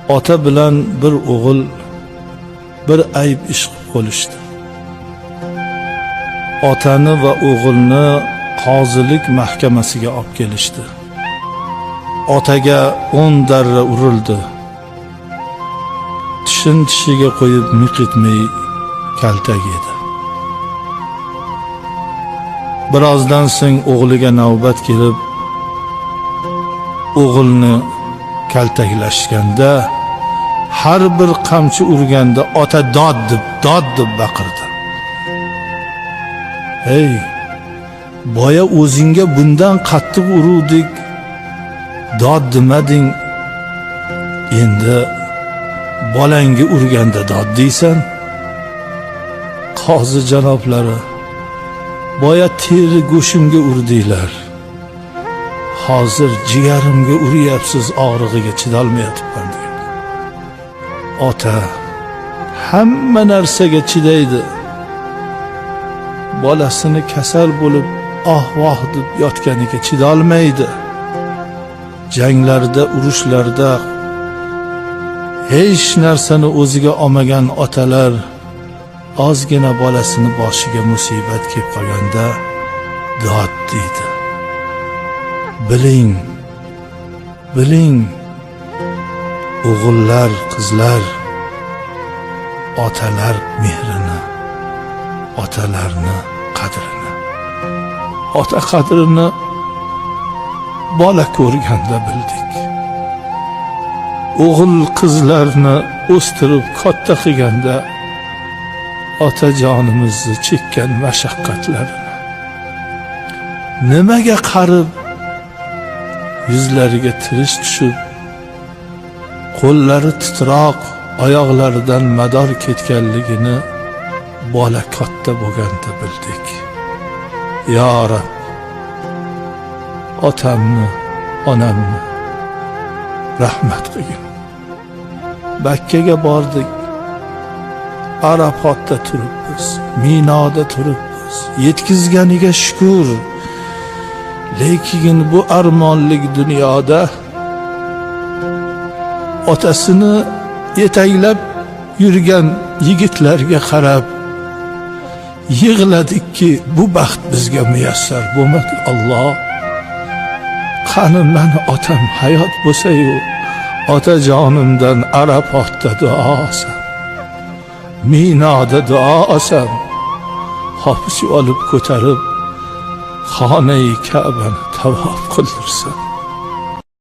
Ota bilan bir o'g'il bir ayb ish qilib qo'yishdi. Otani va o'g'ilni qozilik mahkamasiga olib kelishdi. Otaga 10 darra urildi. Tishin tishiga qo'yib miq etmay kaltak yedi. Birozdan so'ng o'g'liga navbat kelib, o'g'ilni kaltaklashganda har bir qamchi urganda ota dod deb, dod deb baqirdi. Ey, boya o'zingga bundan qattiq uruvdik, dod demading, endi bolangga urganda dod deysan. Qozi janoblari, boya teri go'shimga urdinglar, hozir jigarimga uryapsiz, og'rig'iga chidolmayapman degan. Ota hamma narsaga chidaydi. Bolasini kasal bo'lib oh voh deb yotganiga chidolmaydi. Janglarda, urushlarda hech narsani o'ziga olmagan otalar ozgina bolasini boshiga musibat kelib qolganda dod deydi. Biling, biling, o'g'illar, qizlar, otalar mehrini, otalarni qadrini. Ota qadrini bola ko'rganda bildik. O'g'il qizlarni o'stirib katta qilganda otajonimizni chekkan mashaqqatlarini, nimaga qarib yuzlariga tirish tushib, qo'llari titroq, oyoqlaridan mador ketganligini bola katta bo'lganda bildik. Ya Rab, otamni, onamni rahmat qilgin. Bakkaga bordik, Arafotda turibmiz, Minoda turibmiz, yetkazganiga shukur. Lekin bu armonlik dunyoda otasini yetaklab yurgan yigitlarga qarab yig'ladikki, bu baxt bizga muyassar bo'lmadi. Alloh, qani mani otam hayot bo'lsa-yu, otajonimdan Arafotda duo olsam, Minoda duo olsam, hopiz olib ko'tarib xonai Ka'bani tavof qildirsam.